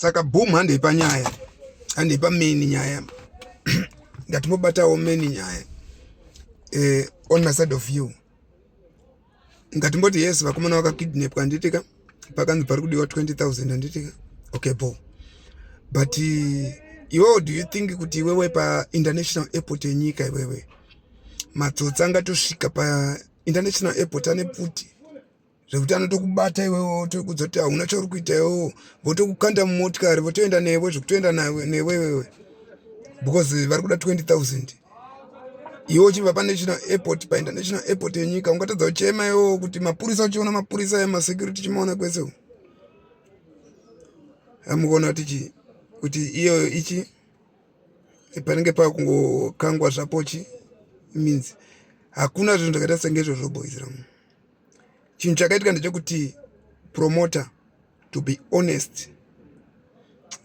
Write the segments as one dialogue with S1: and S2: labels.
S1: Saka boom, handei panyaya, handei pamain nyaya. Ngatimbobatawo main nyaya. On my side of you, ngatimboti yes, vakomana vakakidnapwa, handitika? Pakanzi pari kudiwa 20,000, handitika? Okay, bo, but iwewo, do you think kuti iwewe painternational airport yenyika, iwewe matsotsi angatosvika painternational airport ane pfuti zvekuti anotokubata iwewe, otokudza kuti hauna chauri kuita iwewo, votokukanda mumotikari, votoenda newe, zvekutoenda newe iwewe, because vari kuda 20,000? Iwe uchibva panational airport, painternational airport yenyika, ungatadza kuchema iwewo kuti mapurisa, uchiona mapurisa emasecurity, chimaona kwese, amukuona kuti chi kuti iyo ichi panenge pakungokangwa zvapo chi means hakuna zvinhu zvakaita senge izvozvo, boys rangu. Chinhu chakaitika ndechekuti promoter, to be honest,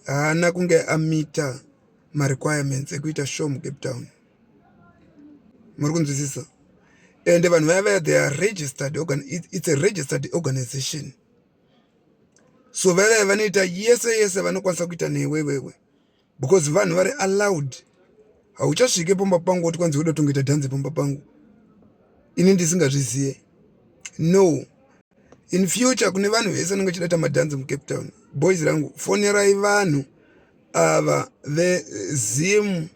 S1: haana kunge ameeta marequirements ekuita show muCape Town. Muri kunzwisisa? Ende vanhu vaya vaya, they are registered, it's a registered organization, so vaya vaya vanoita yese yese vanokwanisa kuita newe wewe because vanhu vari allowed. Hauchasvike pamba pangu kuti kwanzi uda kutongoita dhanzi pamba pangu ini ndisingazviziye. No, in future kune vanhu vese vanenge vachida madhanzi muCape Town, boys rangu, fonerai vanhu ava veZim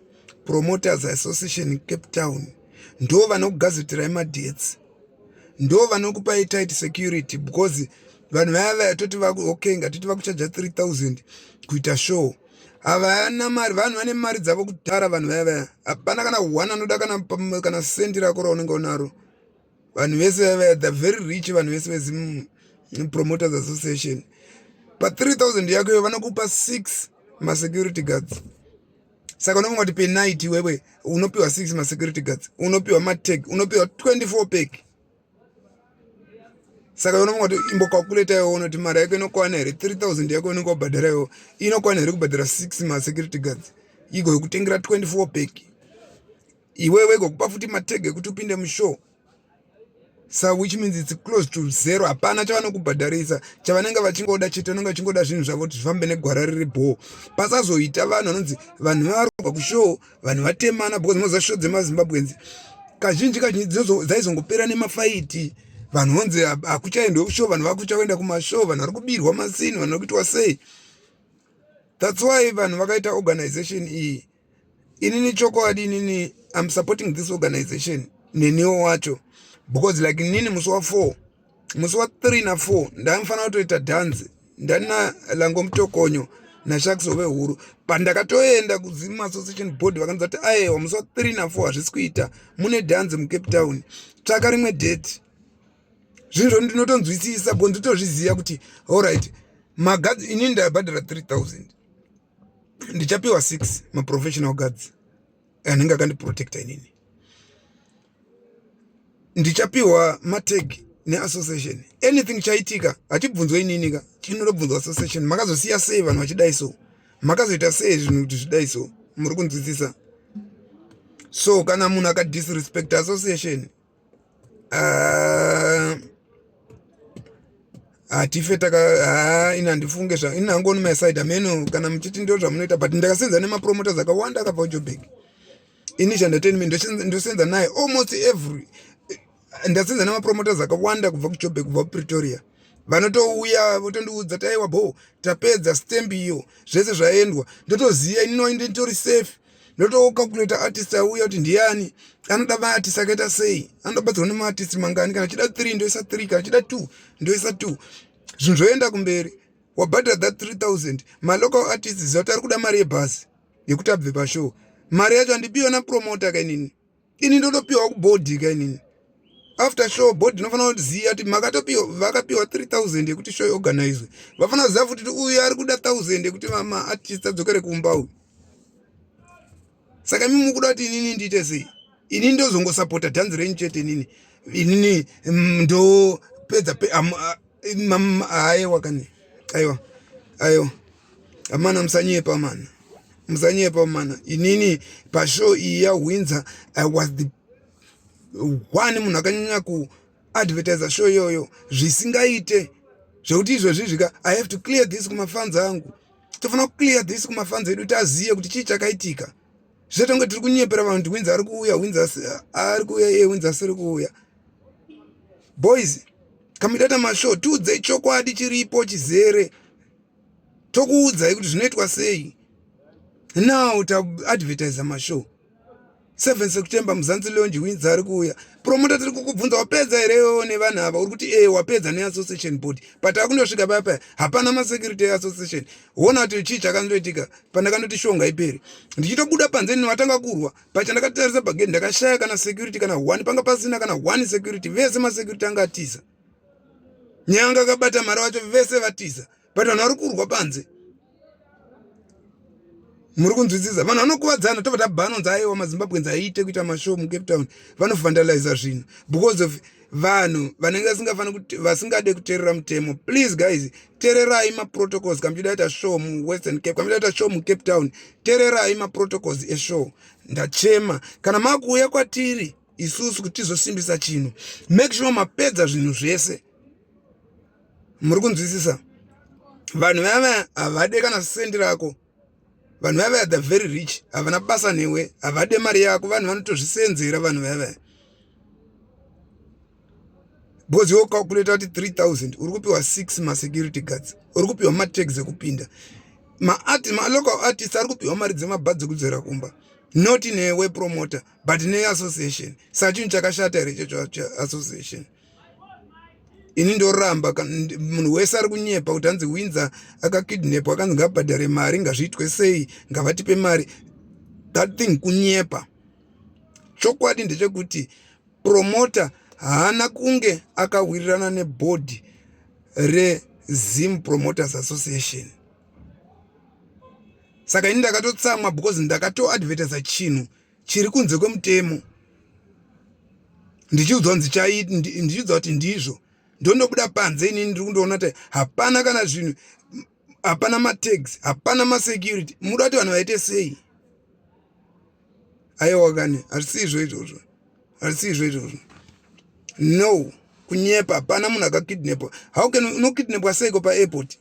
S1: Promoters Association Cape Town. Ndo vanokugazetirai madates, ndo vanokupai tight security, because vanhu vaya vaya toti, okay, ngatiti vakuchaja 3000 kuita show, havana mari. Vanhu vane mari dzavo kudhara. Vanhu vaya vaya hapana kana one anoda kana sendi rako raunenge unaro. Vanhu vese vaya vaya, the very rich, vanhu vese veZim Promoters Association, pa3000 yako iyo vanokupa 6 masecurity guards. Saka unofunga kuti penight iwewe unopiwa 6 masecurity guards, unopiwa matag, unopiwa 24 pack. Saka unofunga kuti, imbocalculata iwe, unoti mari yako inokwana here? 3000 yako unenge wabhadhara iwo inokwana here kubhadhara 6 masecurity guards, igoyokutengera 24 pack, iwewe igokupa futi matag ekuti upinde mushow? So which means it's close to zero. Hapana chavanokubhadharisa. Chavanenge vachingoda chete, vanenge vachingoda zvinhu zvavo kuti zvifambe negwara riri bhoo, pasazoita vanhu vanonzi vanhu varobva kushow, vanhu vatemana, because moziva show dzemaZimbabweans kazhinji kazhinji dzaizongopera nemafights. Vanhu vonzi hakuchaendwe kushow, vanhu vakuchakuenda kumashow, vanhu vari kubirwa masini, vanhu vari kuitwa sei. That's why vanhu vakaita organization iyi. Inini chokwadi, inini I'm supporting this organization neniwo wacho, because like inini musi wa4, musi wa3 na4 ndaifanira kutoita dhanzi ndana Lango Mutokonyo naShaks Huru. Pandakatoenda kuZim Association board, vakanza kuti aiwa, musi wa3 na4 hazvisi kuita, mune dhanzi muCape Town, tsvaka rimwe date. Zvinhu zvo ndinotonzwisisa bo, ndotozviziva kuti allright, maguards inini ndabhadhara 3000, ndichapiwa 6 maprofessional guards anenge akandiprotecta. Inini ndichapiwa matag neassociation. Anything chaitika hachibvunzwa inini ka, chinotobvunzwa association. Makazosiya sei vanhu vachidai? So makazoita sei zvinhu kuti zvidai? So muri kunzwisisa? So kana munhu akadisrespect association, hatife taka ha ini handifunge zva ini hangu. On my side, ameno kana muchiti ndo zvamunoita, but ndakasenza nemapromoters akawanda akabva kuJobek. Ini Entertainment ndosenza naye almost every, ndasenza nemapromoters akawanda kubva kuJobek, kubva kuPretoria. Vanotouya votondiudza, "Taiwa bo, tapedza stamp iyo, zvese zvaendwa." Ndotoziva inini nditori safe. Ndotocalculata artist auya kuti ndiani anoda maartist akaita sei, anobatsirwa nemaartist mangani. Kana achida 3 ndoisa 3, kana achida 2 ndoisa 2. Zvinhu zvoenda kumberi. Wabhadhara that 3000, malocal artist, ziva kuti ari kuda mari yebhasi yekuti abve pashow. Mari yacho handipiwa napromoter kainini, ini ndotopiwa kubhodhi kainini. After show, board inofanira kuziva kuti makatopiwa, vakapiwa 3000 yekuti show iorganizwe. Vafanira kuziva futi kuti uyu ari kuda 1000 yekuti maartist adzokere kumba uyu. Saka imi mukuda kuti inini ndiite sei? Inini ndozongosapota dhanzi renyu chete. Inini ndopedza. Aiwa kani, aiwa, aiwa, amana, musanyepa mana, musanyepa mana. Inini pashow iyi yaHwinza, I was the one munhu akanyanya kuadvertisa show iyoyo zvisingaite, zvekuti izvozvi zvika I have to clear this kumafans angu. Tofanira kuclear this kumafans edu taziye kuti chii chakaitika. Zvisaita kunge tiri kunyepera vanhu kuti Windsor ari kuuya, Windsor ari kuuya, iye Windsor asiri kuuya. Boys, kamidata mashow, tiudzei chokwadi chiripo chizere. Tokuudzai kuti zvinoitwa sei. Now taadvertisa mashow. 7 September Mzansi Lounge, Windsor ari kuuya. Promoter, tiri kukubvunza, wapedza here iwewe nevanhu ava? Uri kuti wapedza neassociation board, but akundosvika paya paya hapana masecurity eassociation. Wona kuti chii chakandoitika pandakandoti show ngaiperi. Ndichitobuda panze vatanga kurwa. Pachandakatarisa pagate ndakashaya kana security kana one, panga pasina kana one security. Vese masecurity anga atiza, nyanga akabata mari vacho vese vatiza, but vanhu vari kurwa panze. Muri kunzwisisa? Vanhu vanokuvadzana, tobva tabhanonzi aiwa, maZimbabweans aiite kuita mashow muCape Town, vanovhandaliza zvinhu because of vanhu vanenge vasingade kuteerera mutemo. Please guys, teererai maprotocols. Kana muchida kuita show muWestern Cape, kana muchida kuita show muCape Town, teererai maprotocols eshow. Ndachema, kana makuuya kwatiri isusu kuti tizosimbisa chinhu, make sure mapedza zvinhu zvese. Muri kunzwisisa? Vanhu vaya havade kana sendi rako. Vanhu vaya vaya, the very rich, havana basa newe, havade mari yako. Vanhu vanotozvisenzera vanhu vaya vaya, because iwe calculate kuti 3000 uri kupiwa 6 masecurity guards, uri kupiwa matags ekupinda, malocal artist ari kupiwa mari dzemabhazi ekudzora kumba, not newe promoter but neassociation. Saka chinhu chakashata here ichocho association? Ini ndoramba munhu wese ari kunyepa kuti hanzi Windsor akakidnapwa, akanzi ngabhadhare mari, ngazviitwe sei, ngavatipe mari. That thing kunyepa. Chokwadi ndechekuti promoter haana kunge akawirirana nebhodhi reZim Promoters Association. Saka ini ndakatotsamwa because ndakatoadvertisa chinhu chiri kunze kwemutemo, ndichiudzwa ndichiudzwa kuti ndizvo. Ndondobuda panze, inini ndiri kundoona kuti hapana kana zvinhu, hapana matags, hapana masecurity. Muda kuti vanhu vaite sei? Aiwa kani, hazvisizvo izvozvo, hazvisizvo izvozvo. No, kunyepa. Hapana munhu akakidnapwa. How can unokidnapwa seiko paairport?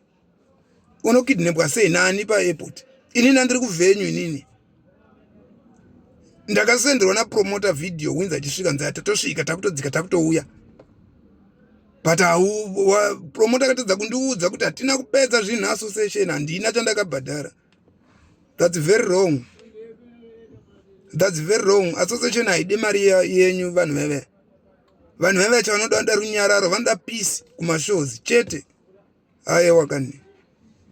S1: Unokidnapwa sei nani paairport? Inini andiri kuvenue, inini ndakasenderwa napromoter video Windsor achisvika, nzaya tatosvika, takutodzika, takutouya, but promoter akatadza kundiudza kuti hatina kupedza zvinhu association, handina chandakabhadhara. That's very wrong, that's very wrong. Association haidi mari yenyu. Vanhu veve, vanhu veve chavanoda, vanoda runyararo, vanoda peace kumashows chete. Aiwa kani,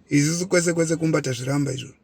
S1: isusu kwese kwese kumba tazviramba izvozvo.